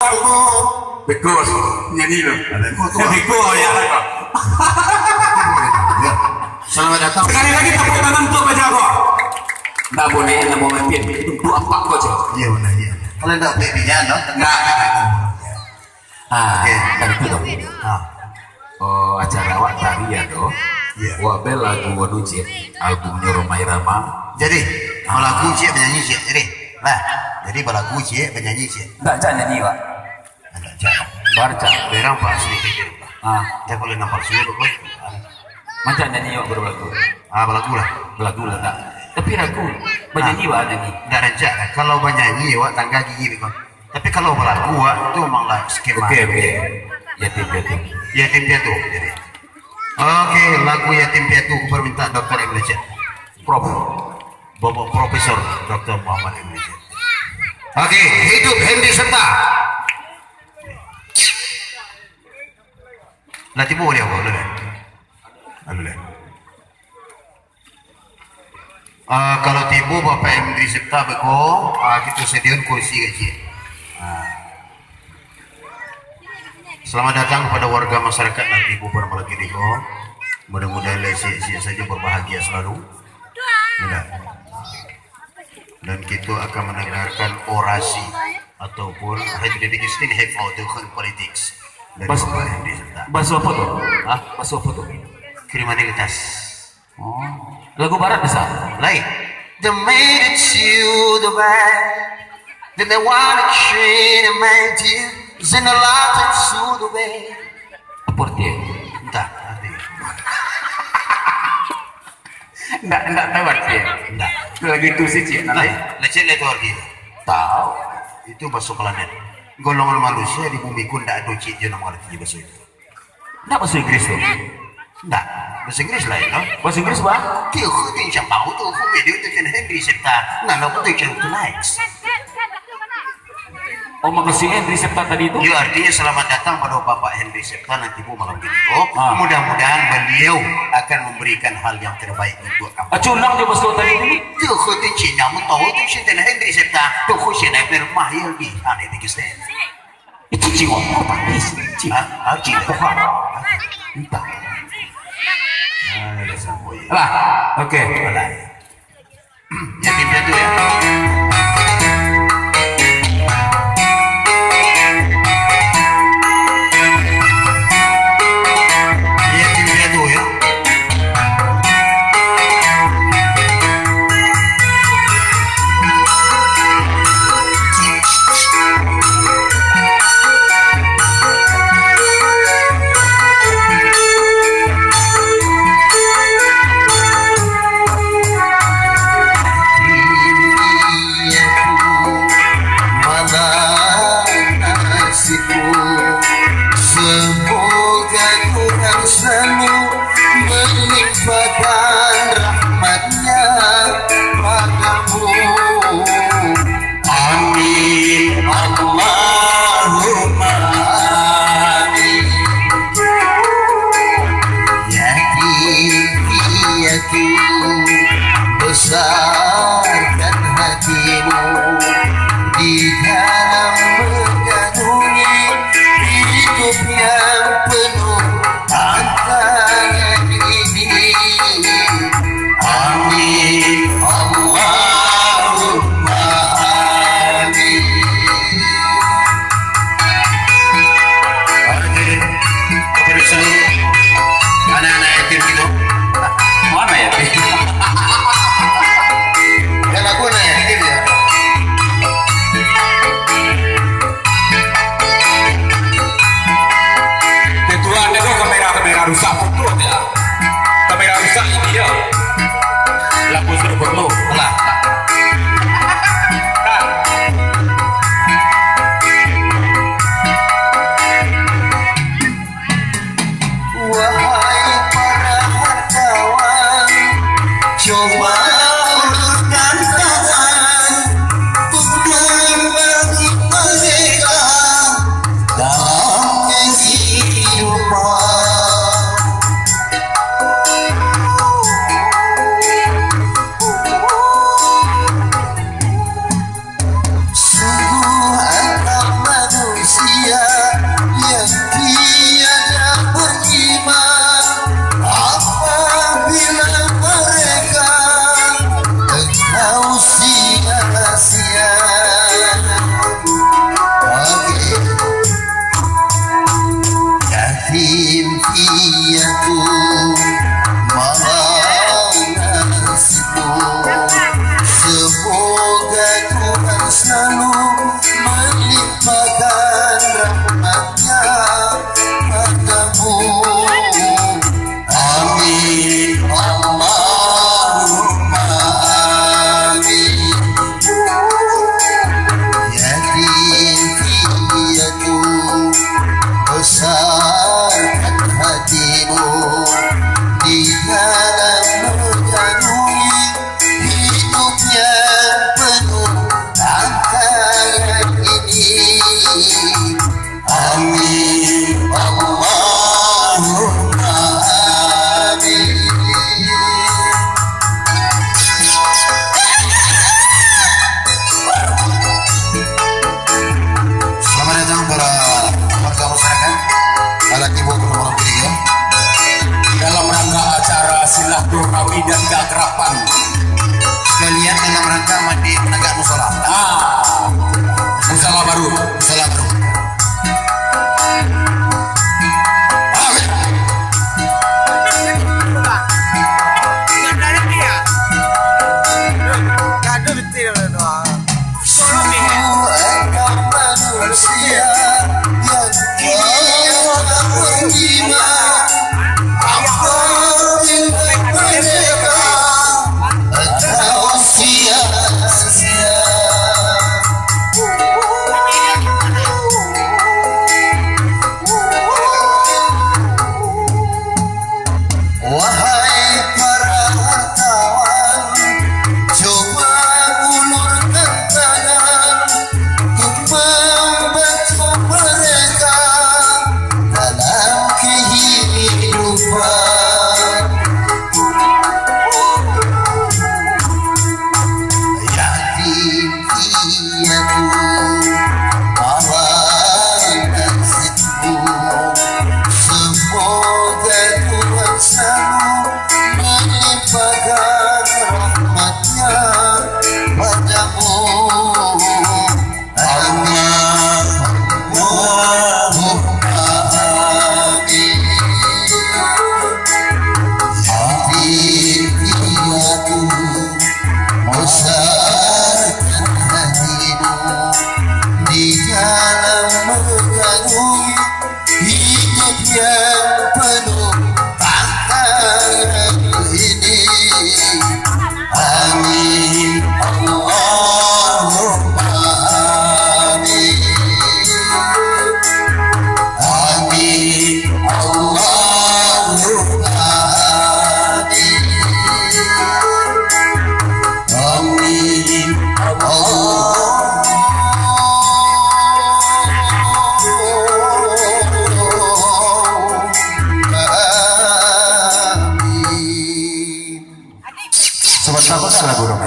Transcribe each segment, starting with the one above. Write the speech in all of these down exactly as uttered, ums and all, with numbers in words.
Beko, nyanyi lo. Beko tu. Beko, ya. Ya. Selamat datang. Sekali lagi tepuk tangan untuk Pak Jago. Ndak boleh, ndak mau mampir. Itu untuk apa kau, Cok? Iya, benar, iya. Kalau ndak boleh pinjam, no? Ndak. Ah, oke. Kan itu dong. Ah. Oh, acara awak tari ya, doh? Iya. Wak bel lagu anu, Cik. Albumnyo Rhoma Irama. Jadi, ah, balagu ciek, banyanyi ciek. Jadi, lah. Jadi, balagu ciek, banyanyi ciek. Ndak, cak nyanyi, Wak. Ndak, cak. Bar, cak. Berang, Pak, asli. Ah. Cak, kalau nampak suara, kok. Macam nyanyi, Wak, balagu. Ah, balagu lah. Balagu lah, tak. Tapi ragu. Banyanyi, ah, Wak, nyanyi. Ndak rancak lah. Kalau banyanyi, Wak, tangga gigi, kok. Tapi kalau balagu, Wak, tu memang lah skema. Oke, oke. Yatim piatu. Yatim piatu, jadi. Oke, lagu Yatim Piatu, permintaan Doktor M. Richard. Prof. Bapak Profesor Doktor Muhammad M. Richard. Oke, hidup Henry Septa. Lah tibo dia, apa? Alun lah. Alun lah. Ah, kalau tibo Bapak Henry Septa beko, ah, kito sadiakan kursi ka ciek. Ah. Selamat datang kepada warga masyarakat nan tibo pado malam kini ko. Mudah-mudahan lai sihat-sihat saja, berbahagia selalu. Mudah. Dan kito akan mendengarkan orasi ataupun Henry Christine Have Out the Politics dari Bas-, Bapak Henry Septa. Baso apa tu? Hah? Baso apa tu? Kriminalitas. Oh. Lagu barat bisa? Lain. The maid to the bed. Then the one that treat a man dear. Then the love to the bed. Apa arti? Entah arti. Ndak, ndak tahu arti. Ndak. Lagu itu sih, Cik. Nah, lecet lah itu arti. Tahu. Itu baso planet. Golongan manusia di bumi ko ndak ado, Cik, jo nan mangarati baso itu. Ndak baso Inggris tu? Ndak. Baso Inggris lain, no? Baso Inggris, Bang? Tiuh, tincang bau tu, aku video tu kan Henry Septa. Nah, aku tu cang tu likes. Oh, makasih Henry Septa tadi tu? Ya, artinya selamat datang pada Bapak Henry Septa nanti bu malam kini. Oh, ah. Mudah-mudahan beliau akan memberikan hal yang terbaik untuk kamu. Ah, culang dia baso tadi tu ni. Tiuh, tincang, kamu tahu tu, Sinten Henry Septa. Tuh, aku sih naik bermah, ya, di sana, di Kristen. Itu jiwa apa, Nis? Jiwa, ah, jiwa apa? Entah. Ah, dah sampai. Alah, oke. Alah. Yatim piatu, ya. Yatim piatu, ya.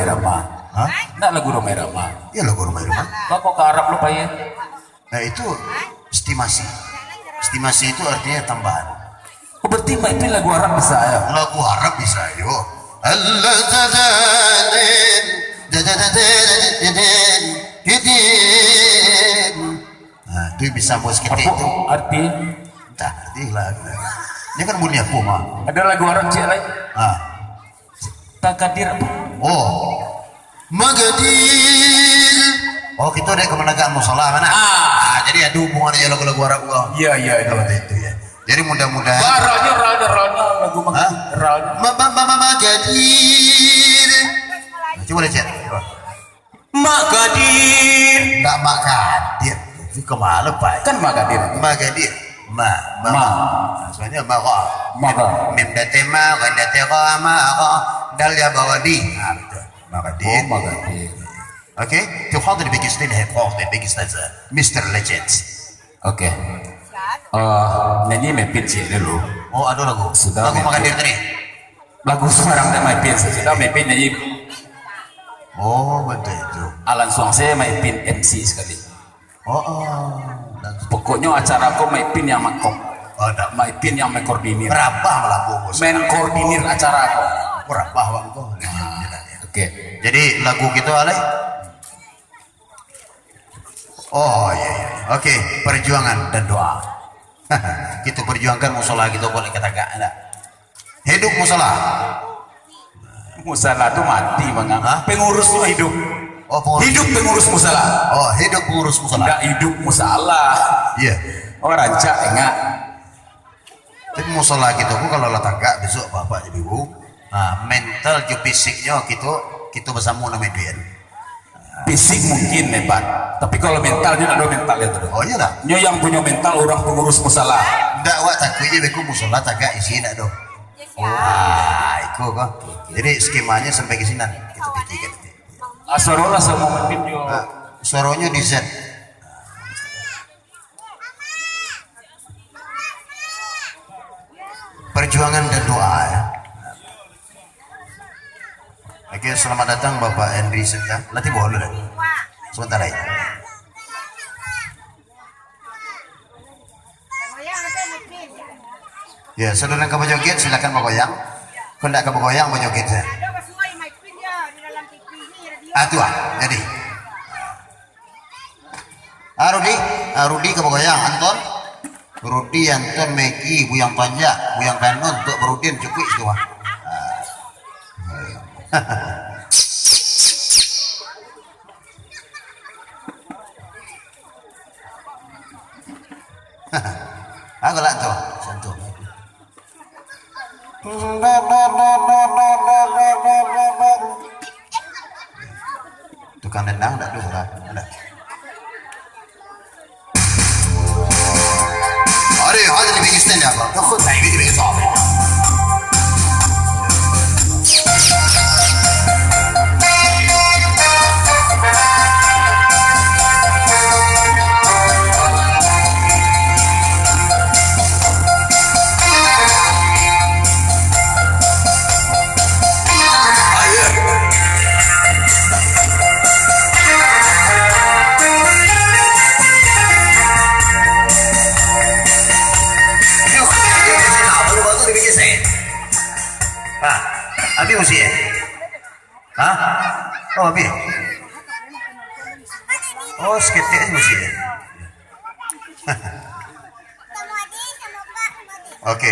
Rhoma. Hah? Nak lagu Rhoma Irama. Ya, lagu Rhoma Irama. Kau kok ka Arab lu pai? Nah, itu estimasi. Estimasi itu artinya tambahan. Oh, berarti Mak Ipin lagu Arab bisa ya? Lagu Arab bisa, yo. Allah jadadin, jadadin, jadadin, jadadin. Nah, itu bisa buat seketik itu. Arti? Entah, arti lah. Ini kan bunyi aku, mah. Ada lagu Arab cik lain? Ah. Takadir apa? Oh. Magadir. Oh, kita ada kemenangan musola mana? Ah. Ah, jadi ada hubungannya lagu-lagu Arab gua. Iya, iya, iya. Kalau itu ya. Jadi mudah-mudahan Baranya, ranya, ranya, lagu Hah? Magadir, ranya. Ma-, ma-, ma-, ma-, Magadir. Nah, coba deh, Cek. Coba. Magadir. Ndak Magadir. Itu kemana, Pak? Kan Magadir. Magadir. Ma, ma. Ma. Nah, soalnya ma, ra. Ma, ra. Mim date ma, ghain date gha, ma, ra. Dal ya bawah di. Nah, betul. Magadir. Oh, Magadir. Oke, tu hal dari biggest thing, hip hop, the biggest thing, Mister Legends. Oke. Eh, nyanyi Mak Ipin sih dulu. Oh, ada lagu. Sudah, Mak Ipin. Lagu Magadir tadi. Lagu sembarang dah Mak Ipin. Sudah Mak Ipin nyanyi. Oh, betul itu. Ah, langsung saya Mak Ipin M C sekali. Oh, oh. Langsung. Pokoknya acara ko Mak Ipin yang makok. Oh, dah. Mak Ipin yang mengkoordinir. Berapa lagu, Bos? Mengkoordinir acara ko. Berapa waktu? Nah, oke. Jadi lagu kita, Alek? Oh, iya, iya. Oke, perjuangan dan doa. Kita perjuangkan musola kita boleh kita gak ada. Hidup musola. Musala tu mati, Bang. Hah? Pengurusnya hidup. Oh, pengurus. Hidup pengurus musala. Oh, hidup pengurus musala. Ndak hidup musala. Iya. Oh, rancak ingat. Tapi musola kita pun kalau lah tagak besok bapak jadi ibu. Nah, mental jo fisiknya kita, kita bersama nama duit. Fisik mungkin hebat, tapi kalau mental nyo ndak ado mental itu. Oh, iyalah. Nyo yang punyo mental urang pengurus musala. Ndak, awak takut je beko musola tagak isi ndak do. Ah, iko ko. Jadi skemanya sampai ke sinan. Kita pikirkan nanti. Ah, suaro lah sama mungkin yo. Ah, suaronyo di Z. Perjuangan dan doa, ya. Oke, selamat datang Bapak Henry Seta. Latih bola dah. Sebentar lagi. Ya, saudara yang ka bajoget, silakan bagoyang. Kau ndak ka bagoyang, bajoget saja. Ah, tu ah, jadi. Ah, Rudi, ah, Rudi ka bagoyang, Anton. Rudi, Anton, Maggie, Buyang Panjak, Buyang Kanon, Tok Barudin, cukuik situ, ah. Ah. Ah, galak tu, santuy. Tukang dendang ndak ado sudah. Ada. Ada, ada di bikin stand up. Kau kau tak bikin bikin soal. Hah? Habis musik, eh? Hah? Oh, habis. Oh, saketek aja musik, eh? Oke.